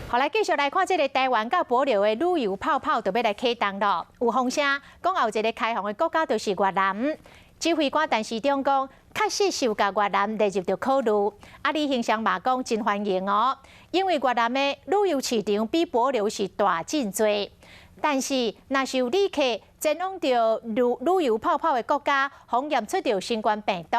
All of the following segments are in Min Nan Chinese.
好，來繼續來看這个台灣佮帛琉的旅遊泡泡就欲來啟動囉。有風聲講後一个開放的國家就是越南。指揮官陳時中講，確實是有共越南列入著考慮。啊，旅行社嘛講真歡迎哦，因為越南的旅遊市場比帛琉是大真濟。但是，若是有旅客前往著旅遊泡泡的國家，予驗出著新冠病毒，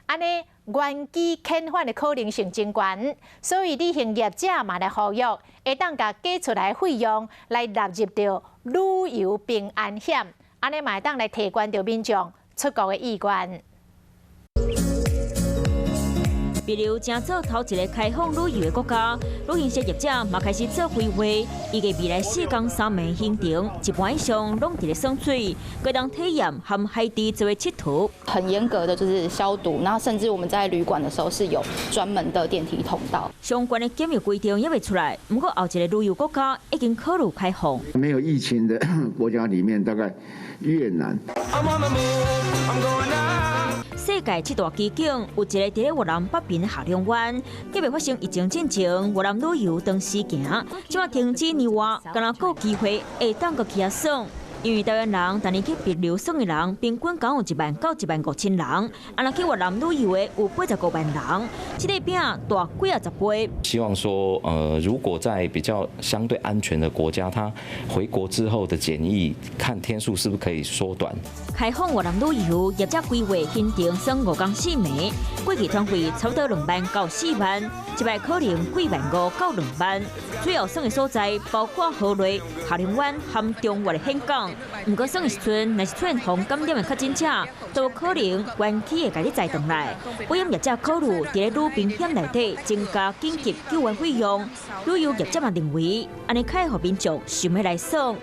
按呢原機遣返的可能性真懸，所以旅行業者嘛來呼籲，會當共加出來費用來納入著旅遊平安險，按呢嘛會當來提懸著民眾出國的意願。帛琉正做頭一个開放旅遊的國家，旅行社業者嘛開始做規劃，預計未來4工三暝行程，一半以上攏佇咧耍水，過當體驗和海底做伙𨑨迌。很嚴格的就是消毒，然後甚至我們在旅館的時候是有專門的電梯通道。相關的檢疫規定猶未出來，毋過後一个旅遊國家已經考慮開放。沒有疫情的國家裡面，大概越南。世界七大奇景有一个佇咧越南北邊的下龍灣，猶未發生疫情進前，越南旅遊當時行，這馬停止年外，敢若閣有機會會當閣去遐耍。因為台灣人逐年去帛琉耍的人，平均敢有1萬到1萬5千人，啊若去越南旅遊的有85萬人，這個餅大幾仔十倍。希望說，如果在比較相對安全的國家，他回國之後的檢疫看天數是不是可以縮短？開放越南旅遊業者規劃行程耍5工4暝，過去團費差不多2萬到4萬，一擺可能幾萬五到2萬。主要耍的所在包括河內、下龍灣和中越的峴港。毋過耍的時陣，若是出現予感染的確診者，都有可能原機會共你載轉來。保險業者考慮佇咧旅平險內底增加緊急救援費用。旅遊業者嘛認為，按呢較會予民眾想欲來耍。